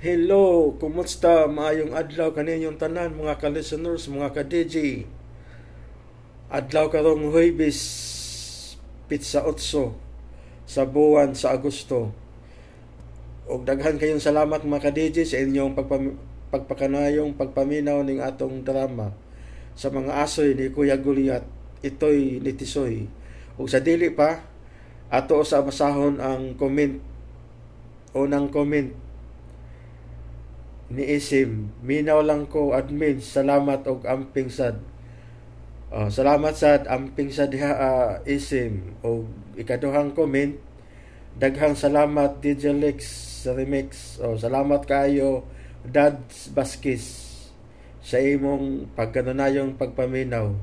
Hello, kumusta? Maayong adlaw kaninyong tanan, mga ka-listeners, mga ka-DJ. Adlaw karong Huwebes, pitsa 8 sa buwan sa Agosto. Og daghan kayong salamat, mga ka-DJ, sa inyong pagpakanayong pagpaminaw ning atong drama sa Mga Asoy ni Kuya Goliath, Itoy ni Tisoy. Ug sa dili pa, ato sa basahon ang comment. Unang comment ni Isim: "Minaw lang ko, admin, salamat og amping sad." Oh, salamat sad, amping sad diha, Isim. Og ikaduhang comment: "Daghang salamat, DJ Lex, sa remix." Oh, salamat kaayo, Dads Vasquez, sa imong pagkanunayong pagpaminaw.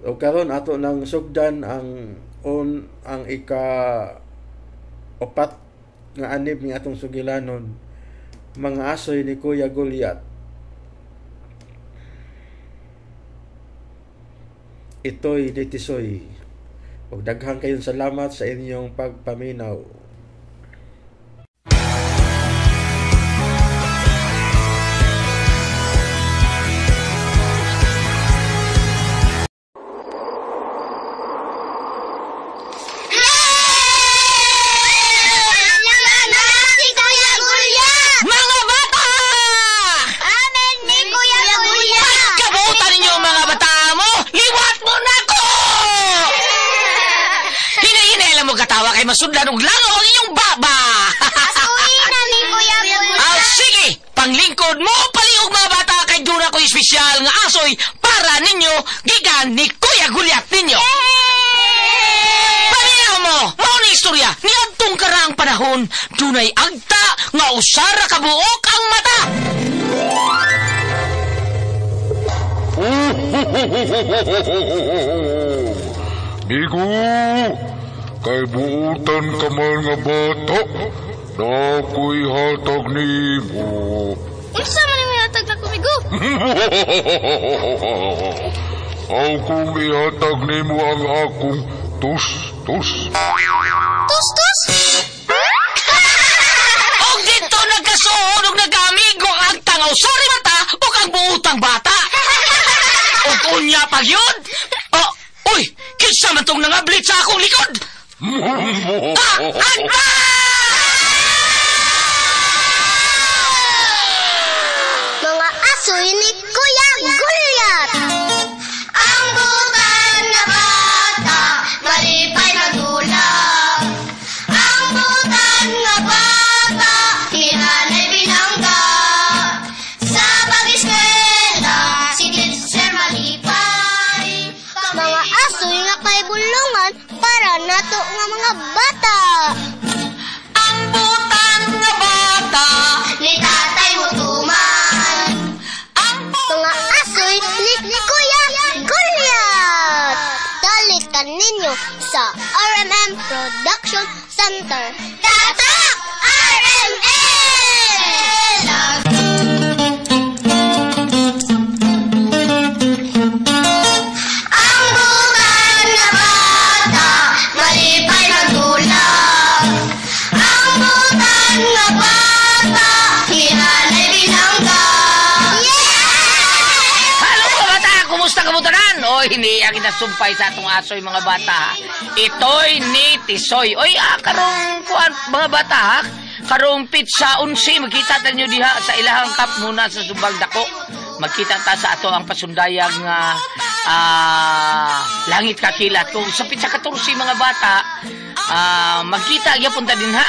Og karon ato nang sugdan ang on ang ika upat nga anib ni atong sugilanon, Mga Asoy ni Kuya Goliath, Itoy ni Tisoy. Ug daghan kayong salamat sa inyong pagpaminaw. Si Kuya Gulya! Mga bata! Amen ni Kuya Gulya! Kabutan ninyo, mga bata mo! Liwat mo na ko! Hinay-hinay lang mo katawa kay masudlan og langaw ang inyong baba! Asuhin na ni Kuya Gulya! Ah, sige! Panglingkod mo, palihog, mga bata, kay duna ko espesyal nga asoy para ninyo gikan ni Kuya Gulyat ninyo. Paminaw mo, mao ni istorya, niadtong karaang panahon, dunay agta nga usara ka buok ang mata. Migo, kay buutan ka man nga bata, nako'y hatag nimo. Unsa man ang hatag na kumigo? Aw kung ihatag nimo ang akong tus-tus. Tus tus! Og dito nagkasuod og nagkaamigo ang agta nga usara mata ug ang buutang bata. Og unya pa gyud. Oh, uy, kinsa man tong nangablit sa akong likod? Ah, agta! Mga Asoy ni Kuya Gulyat! Ang butan nga bata, malipay magdula. Ang butan nga bata, hinanay binangga. Sa pag-eskwela, si teacher malipay. Mga asoy nga kay bulungan para nato nga mga bata. Ang butan nga bata, Ni tatay mo tuman. Ang Mga Asoy ni Kuya Gulyat! Dalit ninyo sa RMM Production Center. Tatak! RMM! Ang butan nga bata, malipay magdula. Ang butan nga bata, hinanay binangga. Hello, mga bata! Kumusta ka tanan? Oy, hindi ang kinasumpay sa atong asoy, mga bata, ha. Itoy ni Tisoy. Oy, karong kuan, mga bata, ha. Karong pitsa 11 magkita ta ninyo diha sa ilahang kap muna sa Subag Dako. Magkita ta sa ato ang pasundayag nga Langit Kakilat. Kung sa pitsa 14, mga bata, magkita gyapon ta dinha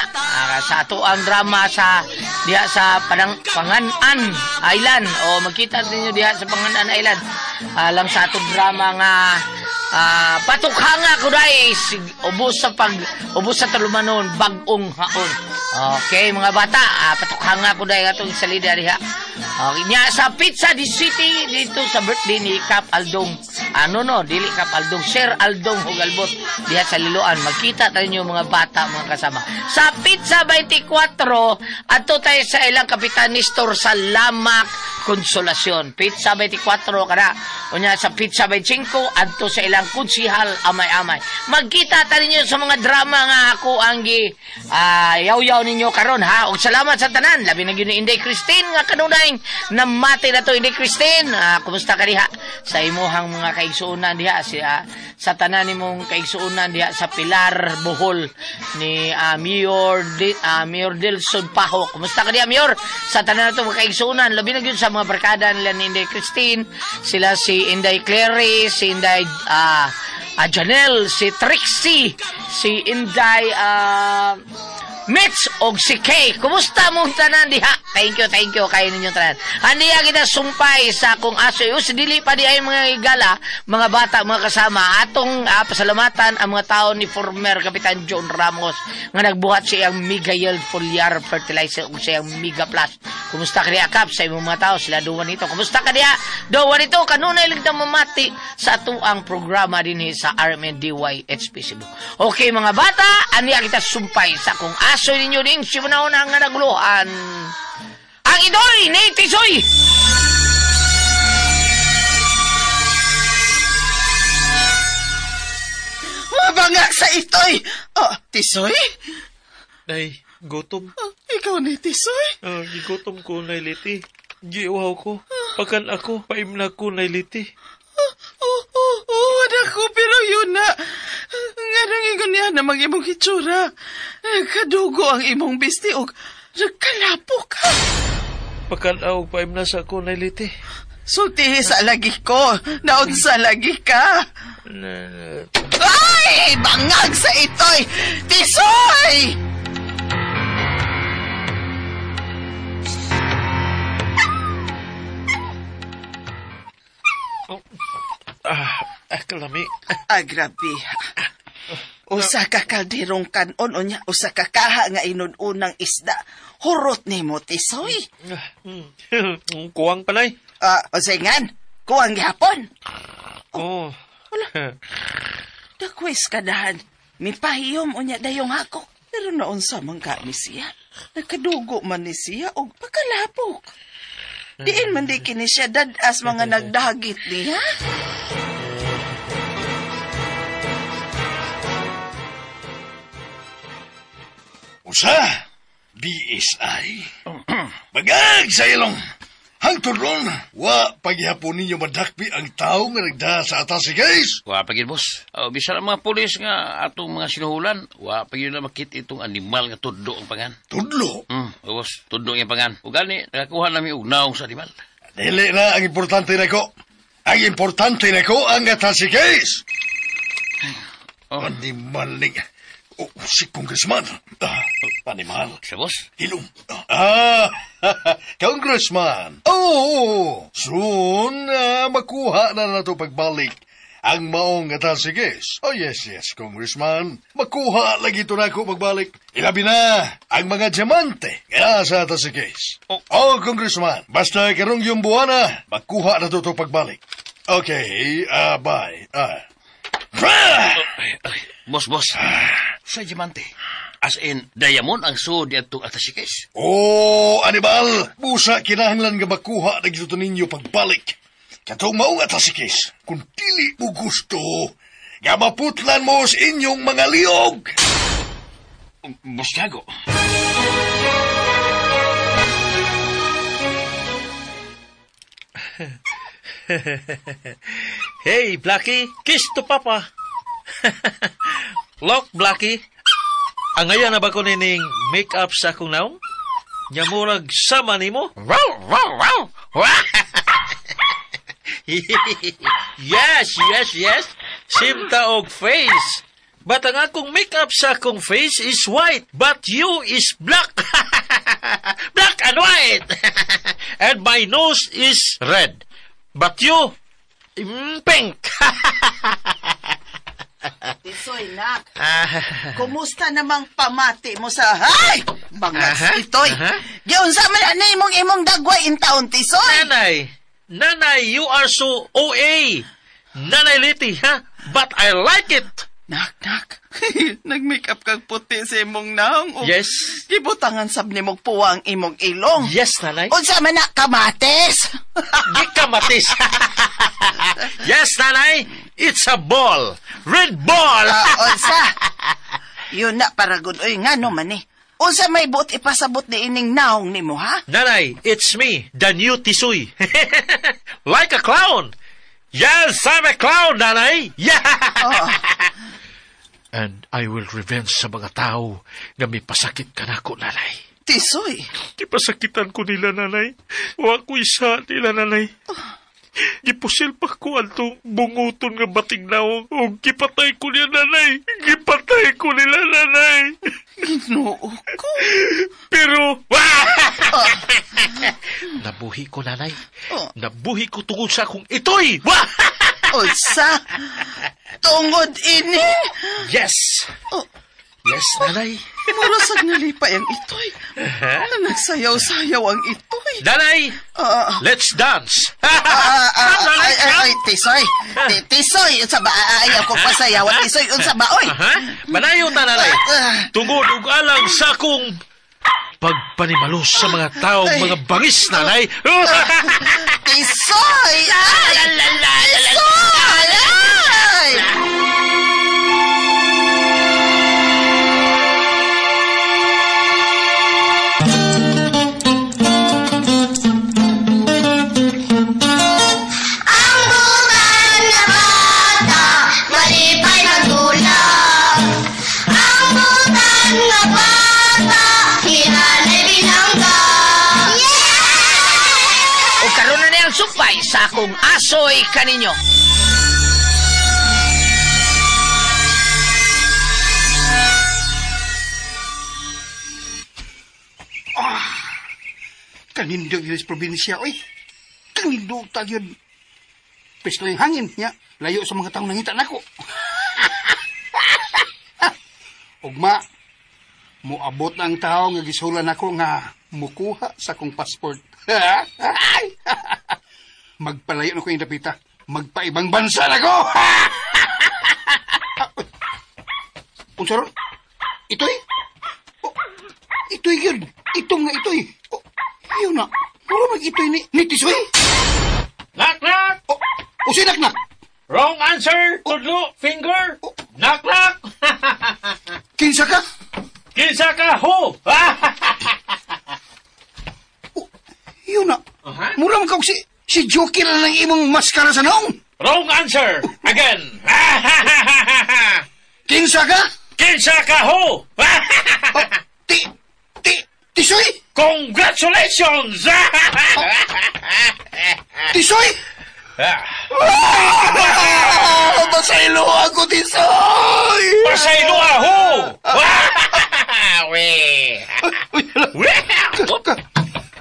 sa ato ang drama sa diha sa Pangan-an Island. O magkita ninyo diha sa Pangan-an Island. Lang sa atong drama nga Patukhanga kuday, ubos sa pag ubos sa tulumanon, bag-ong haon. Okay, mga bata, patukhanga kuday atong salida diha. Okay, nya sa Pizza di City dito sa birthday ni Kap Aldong. Ano no, dili Kap Aldong, Sir Aldong Hugalbot diha sa Liloan. Magkita tayo niyo, mga bata, mga kasama. Sa Pizza 24, adto tayo sa ilang Kapitan Nestor sa Lamak Consolacion. Pizza 24 kana. Unya sa Pizza 25 adto sa ilang konsihal amay-amay. Magkita ta ninyo sa mga drama nga ako ang gi yaw-yaw ninyo karon ha. Og salamat sa tanan. Labi na gyud ni Inday Christine nga kanunay namati na to. Inday Christine, kumusta ka diha sa imuhang mga kaigsuonan diha si sa tanan nimong kaigsuonan diha sa Pilar Bohol ni Mayor Dilson Paho. Kumusta ka diha, Mayor? Sa tanan nato mga kaigsuonan, labi na gyud sa mga barkada nila ni Inday Christine, sila si Inday Clary, si Inday Janelle, si Trixie, si Inday Mitch og si Kay. Kumusta mong tanan diha? Thank you kayo ninyong tanan. Aniya kita sumpay sa akong aso. Us dili pa di ay mga higala, mga bata, mga kasama. Atong pasalamatan ang mga tao ni former Kapitan John Ramos nga nagbuhat sa iyang Mega Yield Foliar Fertilizer ug sa iyang Mega Plus. Kumusta ka diha, Kap? Sa imong mga tao, sila duwa nito. Kumusta ka diha? Duwa nito, kanunay lang mamati sa atuang programa dinhi sa RMNDY HP Cebu. Okay mga bata, aniya kita sumpay sa akong aso ninyo ding simunaon nga naguluhan. Ang idoy ni Tisoy! Mabangag sa itoy! Oh, Tisoy? Nay, gutom. Oh, ikaw ni Tisoy? Gigutom ko, Nay Liti. Giuhaw ko. Pakan ako, paimna ko, Nay Liti. Oh, anak ko, pero yun na. Nga nang ingon niya na mag-imong hitsura. Kadugo ang imong bisti og nagkalapo ka. Pakan ako, paimna sa ako, Nay Liti. Sultihi sa lagi ko. Naunsa lagi ka. Ay! Bangag sa itoy! Tisoy! Kalami. Grabe. Usa ka kalderong kanon unya, usa ka kaha nga inun-unang isda. Hurot nimo, Tisoy. Kuwang panay. Osengan, kuwang gihapon. Oh. Wala. Dakwis ka dahan. Mipahiyom unya dayong hako. Pero naunsa man ka ni siya. Nagkadugo man ni siya og pagkalapok. Diin man di kini siya dadas mga nagdagit niya. Usa, BSI. Bagag sa ilong. Hangtod ron, wa paghihapon ninyo madakpi ang tao nga nagda sa atas si guys. Wa pagid, boss. Bisan ang mga pulis nga atong mga sinuhulan, wa pagid na makita itong animal nga tudlo ang pangan. Tudlo? Boss, tudlo ang pangan. Ug gani nakakuha nami og naong sa animal. Dili na ang importante nako. Ang importante nako ang atas si guys. Oh. Animal ni... Oh, si Congressman. Animal. Siya, boss? Ilong. Congressman. Oh, soon makuha na nato pagbalik ang maong atasigis. Oh, yes, yes, Congressman. Makuha lagi ito na ako pagbalik. Ilabi na ang mga diamante kaya sa atasigis. Oh, Congressman, basta karong yung buwana, makuha na to pagbalik. Okay, bye. Boss, boss. Sa diamante. As in, diamond ang suod atong atasikis. Oh, animal! Busa, kinahanglan nga makuha na gito ninyo pagbalik. Katong maong atasikis, kung dili mo gusto, nga maputlan mo sa inyong mga liog. Boss Tiago. Hey, Blackie, kiss to Papa. Look, Blackie. Ang ngayon na ba ko nining make-up sa akong naong? Nyamurag sama nimo? Wow, wow, wow. Yes, yes, yes. Simta og face. But ang akong make-up sa akong face is white, but you is black. Black and white. And my nose is red, but you pink. Tisoy, nak. Kumusta namang pamati mo sa... Hay! Bangas itoy. Giunsa man na imong imong dagway in taon, Tisoy. Nanay, nanay, you are so OA. Nanay Liti, ha? But I like it. Nak, nak. Nag-make up kag puti sa imong naong. Yes. Gibutangan sab nimog puwa ang imong ilong. Yes, nanay. Unsa man na kamatis? Di kamatis. Yes, nanay. It's a ball. Red ball. Unsa? Yun na para gud oy ngano man ni. Unsa may buot ipasabot ni ining naong nimo, ha? Nanay, it's me, the new Tisoy. Like a clown. Yes, I'm a clown, nanay. Yeah. Oh. And I will revenge sa mga tao nga may pasakit ka nako, nanay. Tisoy. Gipasakitan ko nila, nanay. Wa ko isa nila, nanay. Gipusil pa ko antong bunguton nga bating naong. O gipatay ko niya, nanay. Gipatay ko nila, nanay. Ginoo ko. Pero, nabuhi ko, nanay. Oh. Nabuhi ko tungod sa akong itoy. Unsa? Tungod ini? Yes. Oh. Yes, nanay. Murasag nalipay ang itoy. Nagsayaw-sayaw ang itoy. Nanay, let's dance. Ay, ay, ay, Tisoy. Tisoy, unsa ba? Ayaw ko pasayaw. Tisoy, unsa ba? Oy. Manayo ta, nanay. Tungod ug alang sa akong pagpanimalos sa mga taong mga bangis, nanay. Tisoy! Ay! Tisoy! Ay! Ang butan na bata, malipay magdulak. Ang butan na bata, hinanay binangga. O karon na niyang supay sa akong asoy kaninyo. Kanindog yun sa probinsya, oy. Kanindog tag yun. Pesto yung hangin niya. Layo sa mga taong nangita nako. Ugma, muabot na ang tao nga gisulan nako nga mukuha sa akong passport. Magpalayo na ko yung dapita. Magpaibang bansa na ko! Unsa ron? Itoy? Oh, itoy yun. Itong nga itoy. Oh, yun na. Mura mag itoy ni Tisoy. Knock, knock. Oh, usi knock, knock. Wrong answer. Tudlo, finger. Oh. Knock, knock. Kinsa ka? Kinsa ka, ho. Oh, yun na. Mura man kag si Joker na ng imong maskara sa naong. Wrong answer. Again. Kinsa ka? Kinsa ka, ho. Oh, Tisoy? Congratulations! Tisoy! Masaylo ako, Tisoy! Masaylo ako!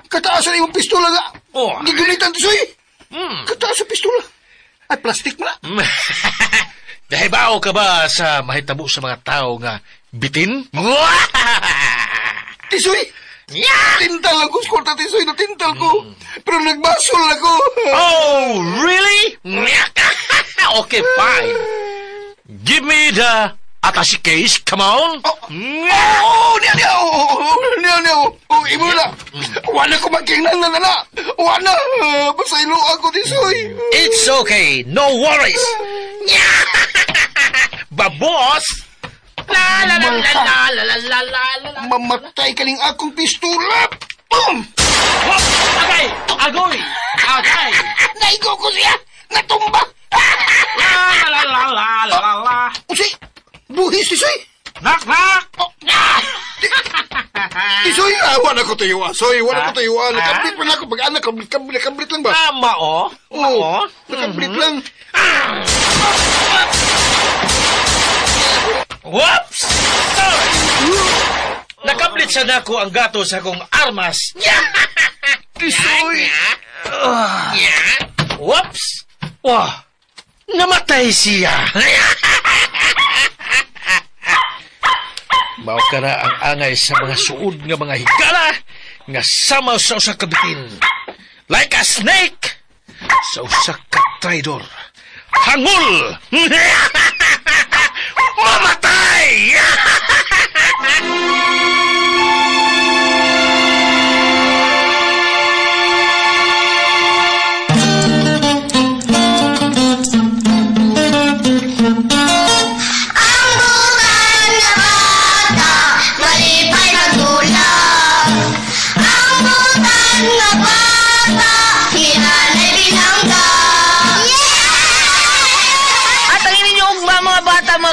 Kataasan imong pistola nga. Oh. Gigunitan, Tisoy! Kataas ang pistola. Ay, plastic mo na. Nahibaw ka ba sa mahitabo sa mga tao nga bitin? Tisoy! Yeah! Tintal ako, skorta, Tisoy. Natintal ko. Pero nagbasol ako. Oh, really? Okay, fine. Give me the attaché case. Come on. Oh, oh, niya, niya. Oh, niya, niya. Oh, imo na. Wala ko magkingnan na na. Wala. Pasaylo ako, Tisoy. It's okay. No worries. Babos! La la la la la la la la la la. Mamatay ka ning akong pistola. Boom! Oh, agay! Agoy! Agay! Naigo ko siya! Natumba! La la la la la la la. Usi! Buhis, Tisoy! Knock, knock! Oh. Tisoy! Wala ko tayo, Soy. Wala ko tayo. Nakablit pa na ako. Pag-anak, nakablit lang ba? Tama, oh. Oo. Nakablit lang. Whoops! Sorry! Nakablit sa nako ang gato sa akong armas. Tisoy! Whoops! Wah! Namatay siya! Mao ka na ang angay sa mga suod nga mga higala nga sama sa usa ka bitin. Like a snake! Sa usa ka traidor. Hangul!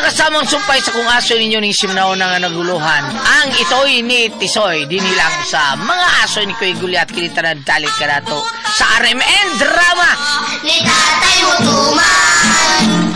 Mga kasamang sumpay sa kung aso ninyo ning simnaw na nga naguluhan. Ang itoy ni Tisoy, dinilang sa mga aso ni Kuya Gulyat, kinitanan dalit ka nato sa RMN Drama. Ni tatay mo tuman.